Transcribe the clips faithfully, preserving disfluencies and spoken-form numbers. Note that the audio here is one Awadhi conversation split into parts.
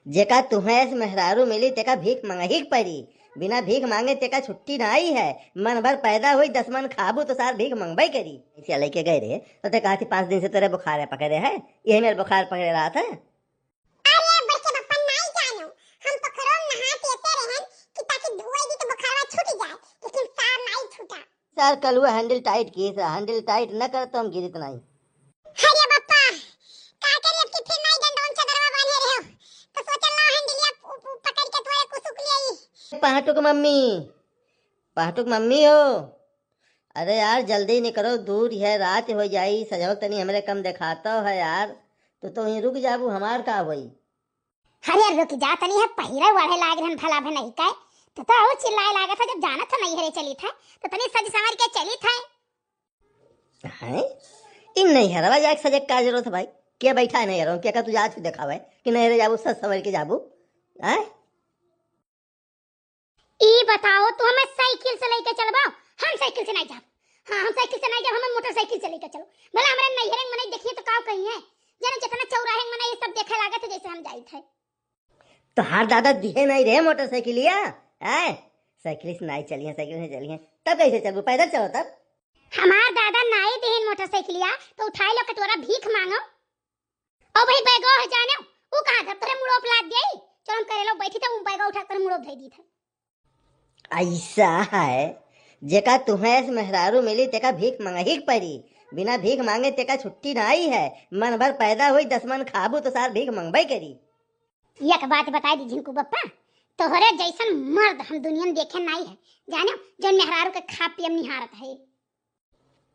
जेका तुहें ऐस मेहरारू मिली, तेका भीख मंगही के पड़ी। बिना भीख मांगे तेका छुट्टी नाई है। मन भर पैदा होई, दस मन खाबू, तो सार भीख मंगबे करी। ऐसे लइके गए रहे, तो ते कहा थी, "पाँच दिन से तेरे बुखार है पकड़े है, यही मेरे बुखार पकड़े रहा था।" अरे बड़के बप्पा, नाई जानो, हम पोखरो में नहात ऐसे रहन कि ताकि धोए दी तो बुखारवा छूट जाए, लेकिन सार नाई छूटा। सार कलुआ handle tight किहिस, handle tight न कर तो हम गिरित नाई। अरे बप्पा, का करी, अब की फिर नाई डंडोन चदरवा बांधे रहो, तो सोचल ना handleिया उ-, उ-, पकड़ के थोड़े कुसुक ले आई। पहाटुक मम्मी, पहाटुक मम्मी हो, अरे यार जल्दी निकरो, दूर है, रात हो जाई, सजवक तनी हमरे कम देखातो है यार, तो तो वहीं रुक जाबू, हमार का होई? अरे रुक जा तनी, है पहिरे ओढ़े लाग रहन भला भे नहीं काय, तो तो और चिल्लाए लागत है, जब जानत है नैहरे चली था तो तनी सज संवर के चली था। हैं? इन नैहरवा जाके सजे का जरूरत है भाई? के बैठा है नैहरवा? के का तू जात के देखावे कि नैहरे जाबू सज संवर के जाबू? हैं? ई बताओ, तू हमें साइकिल से लेके चलबो? हम साइकिल से नहीं जाब। हाँ, हम साइकिल से नहीं जाब, हमें मोटरसाइकिल से लेके चलो। भला हमारे नैहरे में नहीं देखिए तो काव कही है? जाने जितना चौराहे में नहीं, ये सब देखे लागत है जैसे हम जाइत है। तोहार दादा दिहे नहीं रहे मोटरसाइकिलिया, हैं? साइकिल से नहीं चलिए, साइकिल से चलिए, तब कैसे चलबू? पैदल चलो तब। हमार दादा नाई देहिन मोटरसाइकिलिया, तो उठाई लो कटोरा भीख मांगो। ओ भाई बैगो है जाने, ऊ कहाँ धर तोरे मुड़ो पे लाद दिया? चलो हम करे लो बैठी था, ऊ बैगो उठा कर मुड़ो धई दी था। ऐसा है, जेका तुहें ऐस मेहरारू मिली, तेका भीख मंगही के पड़ी। बिना भीख मांगे तेका छुट्टी नाई है। मन भर पैदा होई, दस मन खाबू, तो सार भीख मंगबे करी। एक बात बताई दी झिंकू बप्पा, तोहरे जैसन मर्द हम दुनिया में देखे नाई है। जाने, जौन मेहरारू के खा पियम निहारत है।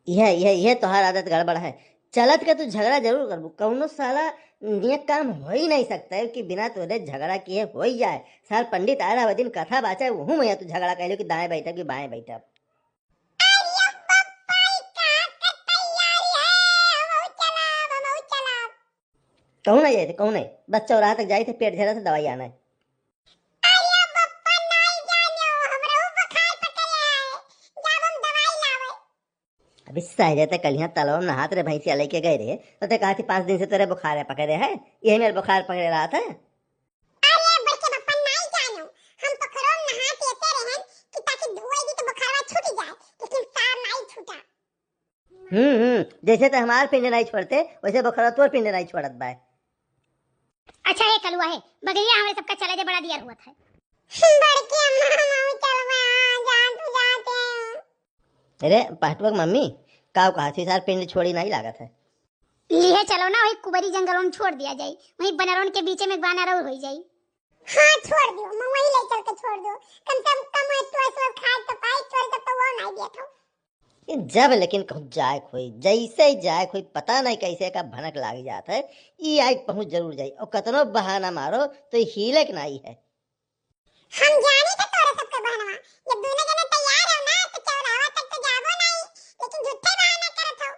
यह, यह, यह तोहार आदत गड़बड़ है। चलत के तू झगड़ा जरूर करबू। कौनो साला नियत काम हो ही नहीं सकता है कि बिना तोरे झगड़ा किए हो ही जाए। सार पंडित आए रहा दिन कथा बाचे, वहू में तू झगड़ा कहले कि दाएं बैठब कि बाएं बैठब। अरे बप्पा, ई का के तैयारी है? हमहू चलब, हमहू चलब। कहूँ नहीं जाए थे, कहूँ नहीं। बस चौराहा तक जाए थे, पेट झरा से दवाई आना है। अरे बप्पा, नाई जानो, हमरो बुखार पकड़े है, जाब हम दवाई लावे। अभी सारे ते कलियां तलवा में नहात रहे, भैंसिया लेके गए रहे, तो ते कहा थी, "पाँच दिन से तेरे बुखार है पकड़े है, यही मेरे बुखार पकड़े रहा था।" अरे बड़के बप्पा, नाई जानो, हम पोखरो में नहात ऐसे रहन कि ताकि धोए दी तो बुखारवा छूट जाए, लेकिन सार नाई छूटा। हम्म, हम्म, जैसे ते हमार पिंड नाई छोड़ते, वैसे बोखरवा तोर पिंड नाई छोड़त बाय। अच्छा हे कलुआ हे, बगलिया हमरे सबका चले दे, बड़ा दियर हुआ था। बड़की अम्मा, हम चलबे, हाँ, जा तू जाते। अरे, पहटुआ के मम्मी, काव कहा थी, सार पिंड छोड़ी नाई लागत है। लिहे चलो ना, वही कुबरी जंगलों में छोड़ दिया जाई, वही बनरों के बीचे में बानर और होई जाई। हाँ, छोड़ दियो, मैं वहीं ले चल के छोड़ दो। कम से कम, कम है, तू ऐसे खाए तो पाई, चोर जब तो वो नहीं दिया था। ये जब लेकिन कहूँ जाए खोई, जैसे ही जाए खोई, पता नहीं कैसे का भनक लाग जात है, ई आए पहुँच जरूर जाई। और कतनो बहाना मारो तो ई हीलक नाई है। हम जानी थे तोरे सबके बहनवा, जब दोनों जने तैयार हो ना तो चौराहा तक तो जाबो नहीं, लेकिन झूठे बहाना करत हो।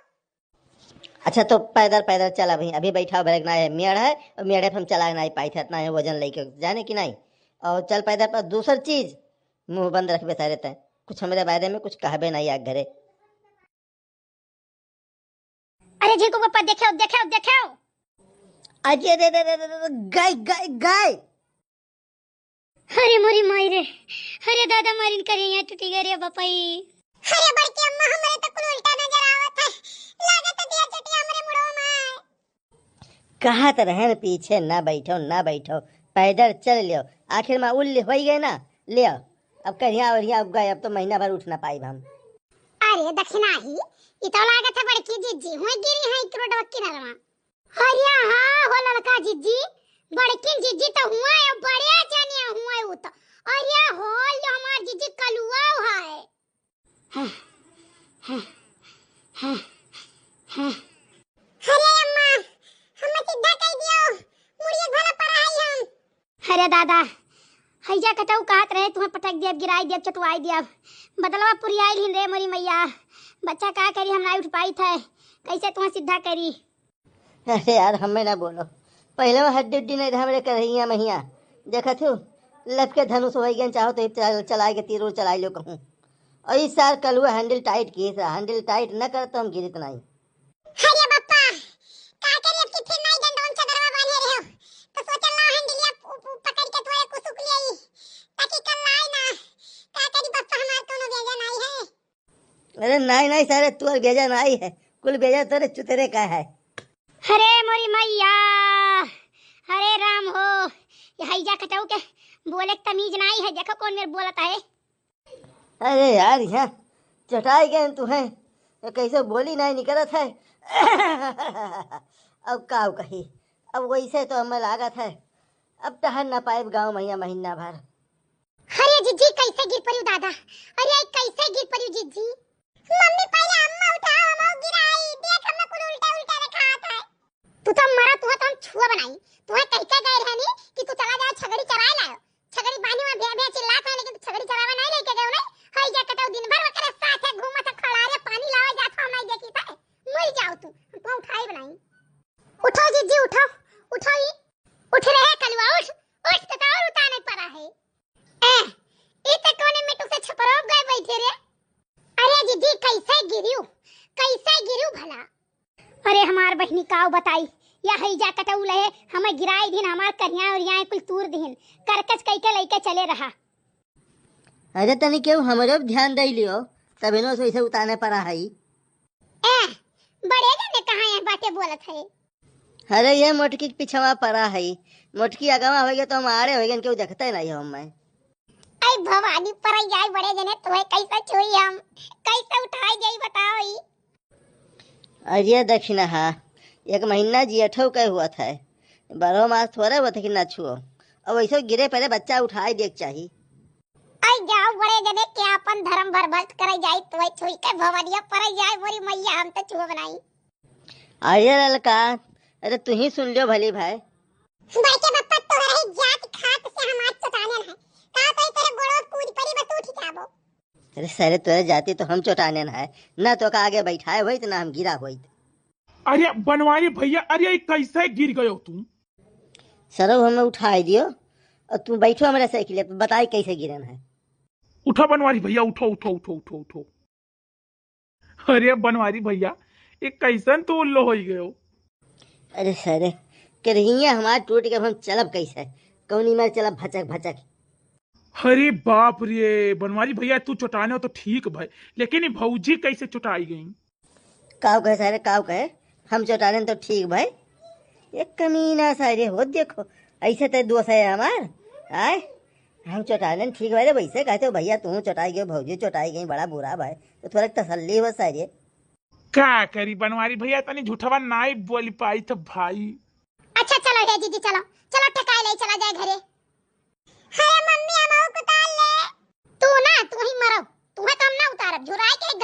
अच्छा तो पैदल, पैदल चल, अभी, अभी बैठा ब्रेक ना है, मेड़ है, और मेड़े पे हम चला नहीं पाई थे, इतना है वजन लेके, जाने कि नहीं। और चल पैदल पर दूसर चीज, मुंह बंद रखबे सारे तय, कुछ हमरे बारे में कुछ कहबे नहीं आ घरे। अरे झिंकू पप्पा, देखेउ, देखेउ, देखेउ। अरे रे रे रे रे रे, गाय, गाय, गाय। अरे मोरी माई रे, अरे दादा मारिन करे यहाँ टूटी गए रे बपई। अरे बड़की अम्मा, हमरे तो कुल उल्टा नजर आवत है, लागत है दिया चटिया हमरे मुड़ो में। कहा तो रहन पीछे ना बैठो, ना बैठो, पैदल चल लियो, आखिर में उल्ल हो ही गए ना, लियो। अब करिया और यहाँ उग गए, अब तो महीना भर उठ ना पाई हम। अरे दक्षिणा ही, ई तो लागत है बड़की जिज्जी हुई गिरी है एक रोड किनारवा। अरे हाँ हो लड़का जिज्जी, बड़किन जिज्जी तो हुआ है, बड़े जानिया हुआ है वो तो। अरे हो, ये हमार जिज्जी कलुआ है। हाँ, हाँ, हाँ, हाँ। अरे अम्मा, हम सीधा कह दियो, मुड़िए भला पड़ा है हम। अरे दादा, हैजा कटऊ कहत रहे, तुम्हें पटक दिया, गिराई दिया, चटवाई दिया। बदलवा पुरियाई लिन रे मोरी मैया। बच्चा का करी, हम ना उठ पाई थे, कैसे तुम्हें सीधा करी? अरे यार, हमें ना बोलो, पहले वो हड्डी उड्डी नहीं रहा मेरे करहिया महिया। देखा थू, लपके धनुष हो गए, चाहो तो चल-, चलाए के तीर उर चलाए लो कहूँ। और इस साल कलुआ handle tight किहिस, handle tight न कर तो हम गिरित नहीं। अरे बप्पा, का करी, अब की फिर नाई डंडोन चदरवा बांधे रहो, तो सोचल ना handleिया उ-, अरे नाहीं, नाहीं सारे, तोर बेजा नाहीं है, कुल बेजा तोरे चुतरे का है। अरे मोरी मैया, अरे राम हो, ये हैजा कटऊ के बोले के तमीज नाहीं है, देखो कौन मेर बोलत है। अरे यार, यहाँ चटाई गए तुहें, ये कैसे बोली नाहीं निकलत है। अब काउ कही, अब वैसे तो हमें लागत है, अब टहर ना पाइब गाँव महिया महीना भर। अरे जिज्जी, कैसे गिर परिउ दादा? अरे कैसे गिर परिउ जिज्जी? मम्मी पहिले अम्मा उठाओ, हम गिराई, देख हम कुल उल्टा उल्टा देखात है। तू तो मरा, तुहे तो हम छुआ बनाई। तुहे कह के गए रहनी कि तू चला जाए छगड़ी चराए लायो। छगड़ी बानी में भे भे चिल्लात है, लेकिन तू छगड़ी चरावे नाहीं लेके गयो नाहीं। हई जा कटऊ दिन भर ओकरे साथे घूमत है, खड़ा रे पानी लावे जात हो, नाहीं देखी थे। मर जाओ तू, हम तुहे उठाई बनाई। उठो जिज्जी, उठो, उठो ई। उठ रे कलुआ, उठ, उठ, तो और उताने पड़ा है। ए, ई तो कोने में टुक से छपरो गए बैठे रे। अरे जिज्जी, कैसे गिरियो, कैसे गिरियो भला? अरे हमार बहिनी काउ बताई, या हैजा कटऊ लहे, हमें गिराई दिन, हमार करिया और यहाँ कुल तूर दिन, करकच कई के लइके चले रहा। अरे तनी केहू हमरो भी ध्यान दे लियो, तब इनो से ऐसे उताने पड़ा है। ए, बड़े जने कहाँ ये बातें बोलत है? अरे ये मोटकी के पिछवा पड़ा है, मोटकी अगवा हो गया तो हम आड़े हो गए, केहू देखते नहीं हो हमें। ऐ भवानी, परै जाए बड़े जने, तुहे कैसे छुई हम, कैसे उठाई जाई बताओ ई। अरे दक्षिणा हा, एक महीना जियठो के हुआ था, बारह मास थोड़े हुआ था कि ना छुओ। अब वैसे गिरे पहले बच्चा उठाए देख चाही। ऐ जाओ बड़े जने, के अपन धर्म भर भ्रष्ट करे जाई, तुहे छुई के भवनिया परै जाए मोरी मैया, हम तो छुओ बनाई। अरे ललका, अरे तू ही सुन लियो भली भाई। बड़के बप्पा, तोहरे ही जात खात से हमार चोटानन है। का तो तेरे गोड़ो कूद पड़ी बस उठ जाबो। अरे सारे तोरे जाति तो हम चोटानन है, ना तो का आगे बैठाए होइत ना हम गिरा होइत। अरे बनवारी भैया, अरे ई कैसे गिर गयो तू? सरऊ हमें उठाए दियो और तू बैठो हमारे साइकिल पे, बताई कैसे गिरन है। उठो बनवारी भैया, उठो, उठो, उठो, उठो, उठो। अरे बनवारी भैया, ये कैसन तू उल्लो होई गयो? अरे सारे, केरहिया हमार टूट के हम चलब कैसे? कौनी मार चलब भचक भचक। अरे बाप रे, बनवारी भैया तू चोटाने हो तो ठीक भाई, लेकिन ये भौजी कैसे चोटाई गई? काव कहे सारे, काव कहे? हम चोटाने तो ठीक भाई। एक कमीना सारे हो, देखो, ऐसे ते दोस्त है हमार, आए? हम चोटाने ठीक भाई रे, वैसे कहते हो भैया, तू चोटाई गयो, भौजी चोटाई गई, बड़ा बुरा भाई, तो थोड़ा तसल्ली हो सारे। का करी बनवारी भैया, तनी झूठवा नाई बोली पाई तो भाई। अच्छा चलो हे जीजी, चलो, चलो ठेकाए ले, चला जाए घरे। अरे मम्मी, हम आऊ कुताल ले। तू ना, तू ही मरो, तू है तो हम ना उतारब, झुराई के